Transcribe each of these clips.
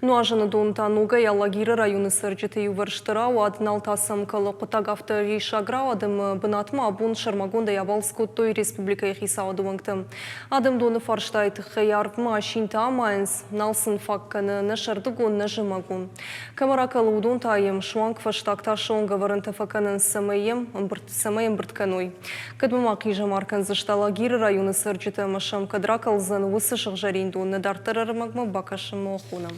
Нуазыны дон та ногӕй Алагиры районы цӕрджыты иувӕрсты рауад, нал та сӕм кӕлы. Хъуыддаг афтӕ риссаг рауад ӕмӕ бынатмӕ абон сӕрмагондӕй абалц кодтой республикӕйы хицауады уӕнгтӕ. Адӕм доны фарстайы тыххӕй арвмӕ асинтӕ амайынц, нал сын фаг кӕны нӕ сӕрдыгон, нӕ зымӕгон. Кӕмӕ ракӕлы, уыдон та йӕм суанг фӕстаг тасы онг ӕвӕрӕнтӕ фӕкӕнынц, цӕмӕй йӕм ӕмбырд, цӕмӕй ӕмбырд кӕной. Кӕдмӕ ма хъизӕмар кӕндзысты Алагиры районы цӕрджытӕ ӕмӕ сӕм кӕд ракӕлдзӕн уыцы сыгъзӕрин дон, нӕ дарддӕр ӕрмӕгмӕ бакӕсынмӕ хонӕм.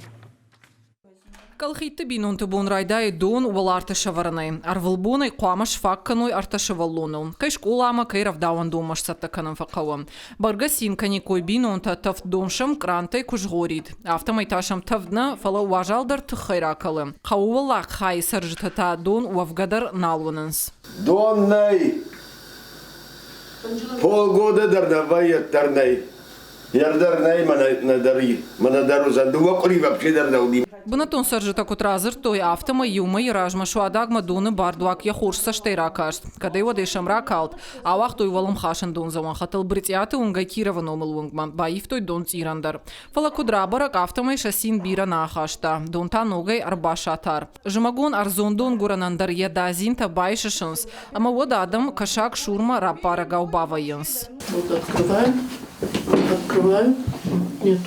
Колхидты бинонты бон райдайы дон уӕларты сӕвӕрынӕй. Ӕрвылбонӕй хъуамӕ сфаг кӕной ӕртӕ сывӕллоныл. Кӕй скъоламӕ, кӕй рӕвдауӕндонмӕ сцӕттӕ кӕнын фӕхъӕуы. Бӕргӕ цин кӕниккой бинонтӕ, тӕвд дон сӕм кърантӕй куы згъорид. Афтӕмӕй та сӕм тӕвд нӕ, фӕлӕ уазал дӕр тыххӕй ракӕлы. Хъӕуы уӕллаг хайы цӕрджытӕ та дон уӕвгӕ дӕр нал уынынц. Дон нӕй. Полгода дӕр нӕ вӕййы, дӕр нӕй. Нӕдӕр нӕй, мӕнӕ дӕр и, мӕнӕ дӕр уыдзӕн. Дыууӕ къуыри вообще дӕр нӕ уыди. Бынӕттон цӕрджытӕ куыд радзырдтой, афтӕмӕй иу мӕйы размӕ Суадагмӕ доны бардуаг йӕ хорз цӕстӕй ракаст. Кӕдӕй-уӕдӕй сӕм ракалд. Ауагътой уӕлӕмхасӕн дондзӕуӕн хӕтӕл Брытъиаты уынгӕй Кировы номыл уынгмӕ, баивтой донцъирӕн дӕр. Фӕлӕ куыд рабӕрӕг, афтӕмӕй сӕ цин бирӕ нӕ ахаста. Дон та ногӕй ӕрбасатар. Зымӕгон ӕрдзон донгуырӕнӕн дӕр йӕ дадзинтӕ байсысынц, ӕмӕ уӕд адӕм кӕсаг сурмӕ раппарӕгау бавӕййынц. Вот открываем, открываем, нет.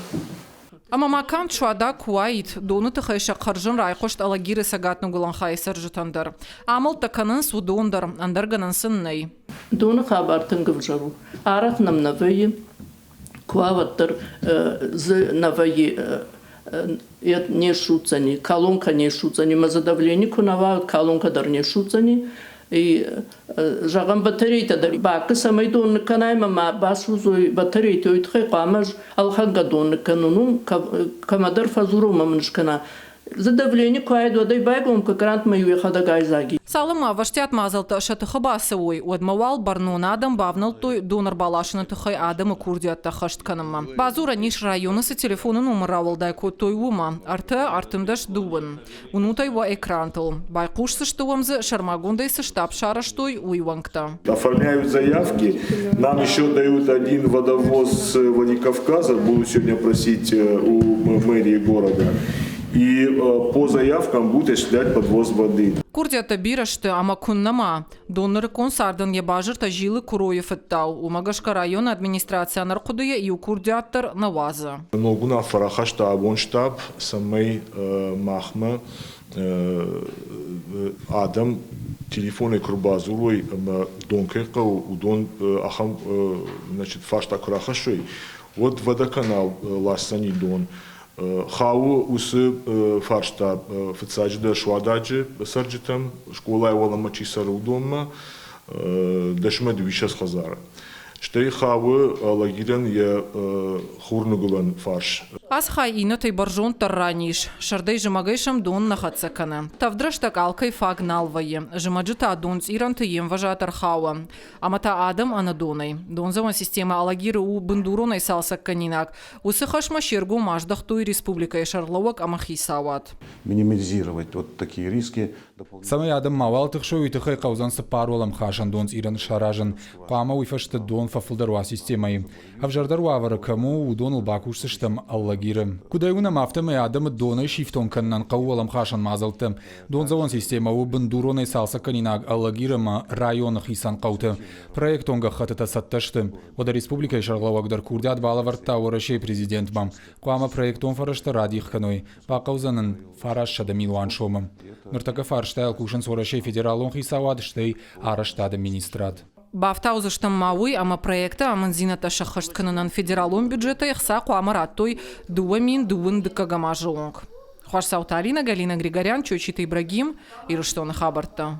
Ӕмӕ ма канд Суадаг куы уаид, доны тыххӕй сӕ хъӕрзын райхъуыст Алагиры цӕгат-ныгуылӕн хайы цӕрджытӕн дӕр. Амӕлттӕ кӕнынц уыдон дӕр, ӕндӕр гӕнӕн сын нӕй. Доны хабар тынг ӕвзӕр у. Арӕх нӕм нӕ вӕййы, куы уа, уӕддӕр дзы нӕ вӕййы не ссудздзӕни, колонкӕ не ссудздзӕни, мӕ дзы давлени куы нӕ уа, колонкӕ дӕр не ссудздзӕни. И, зӕгъӕм, батарейтӕ дӕр бакы цӕмӕй дон ныккӕнай ӕмӕ ма басудзой батарейтӕ, уый тыххӕй хъуамӕ ӕз ӕлхӕнгӕ дон ныккӕнон, уым кӕмӕдӕр фӕдзурон ӕмӕ мын скӕна. Дзы давлени куы уаид, уӕд ӕй байгом кӕ, грантмӕ-иу йӕхӕдӕг айдзаг и. Цалынмӕ ӕвӕстиат мадзӕлттӕ сӕ тыхы бацӕуой, уӕдмӕ уал бӕрнон адӕм бавнӕлдтой дон ӕрбаласыны тыххӕй адӕмы курдиӕттӕ хӕст кӕнынмӕ. Бадзурӕн ис районы цы телефоны номыр рауӕлдай кодтой, уымӕ ӕртӕ ӕртындӕс дыууын. Уынут ӕй уӕ экрантыл. Байхъусдзысты уӕм дзы, сӕрмагондӕй цы штаб сарӕзтой, уый уӕнгтӕ. Оформляют заявки. Нам еще дают один водовоз с Владикавказа, буду сегодня просить у мэрии города. И по заявкам будет осуществлять подвоз воды. Курдиӕттӕ бирӕ сты ӕмӕ куыннӕ-ма. Дон нырыккон цардӕн йӕ базыртӕ зилы куыройы фыдтау. Уымӕ гӕсгӕ районы администрацийӕн ӕрхъуыдыйӕ иу курдиат дӕр нӕ уадзы. Ног уынаффӕ рахаста абон штаб, цӕмӕй махмӕ адӕм телефонӕй куы рбадзурой ӕмӕ дон кӕй хъӕуы, уыдон ахӕм значит, фарста куы рахӕссой, уӕд водоканал ласдзӕни дон. Хауы уыцы фарста фыццаджыдӕр Суададжы цӕрджытӕм, скъолайы уӕлӕмӕ чи цӕры, уыдонмӕ, дӕсмӕ дыууиссӕдз хӕдзары. Стӕй хауы Алагирӕн йӕ хурныгуылӕн фарс. Ацы хай иннӕтӕй бӕрзонддӕр ран ис. Сӕрдӕй-зымӕгӕй сӕм дон нӕ хӕццӕ кӕны. Тӕвд рӕстӕг алкӕй фаг нал вӕййы. Зымӕджы та донцъирӕнты йе мвӕзад ӕрхауы. Ӕмӕ та адӕм ӕнӕ донӕй. Дондзӕуӕн системӕ Алагиры у бындуронӕй цалцӕггӕнинаг. Уыцы хӕсмӕ се ргом аздӕхтой республикӕйы сӕргълӕууӕг ӕмӕ хицауад. Минимизировать вот такие риски. Цӕмӕй адӕм мауал тыхсой, уый тыххӕй хъӕудзӕн цыппар уӕлӕмхасӕн донцъирӕн саразын. Хъуамӕ уый фӕстӕ дон фӕфылдӕр уа системӕйы. Ӕвзӕрдӕр уавӕры кӕм у, уыдоныл бакусдзыстӕм Алагиры. Куыд ӕй уынӕм, афтӕмӕй адӕмы донӕй сифтонг кӕнынӕн хъӕуы уӕлӕмхасӕн мадзӕлттӕ. Дондзӕуӕн системӕ у бындуронӕй цалцӕггӕнинаг Алагир ӕмӕ районы хицӕн хъӕуты. Проектон гӕххӕттытӕ цӕттӕ сты. Уӕдӕ республикӕйы сӕргълӕууӕг дӕр курдиат балӕвӕрдта Уӕрӕсейы президентмӕ. Хъуамӕ проектон фӕрӕзтӕ радих кӕной. Бахъӕудзӕн ын 900 милуан сомы. Ныртӕккӕ фарстайыл кусынц Уӕрӕсейы федералон хицауад, стӕй арӕзтады министрад. Бафтаудзыстӕм ма уый, ӕмӕ проекты амынддзинӕдтӕ сӕххӕст кӕнынӕн федералон бюджетӕй ӕхца хъуамӕ радтой 2000 дыккӕгӕм азы онг. Хуасдзауты Алинӕ, Галина Григорян, Чочиты Ибрагим, Ирыстоны хабӕрттӕ.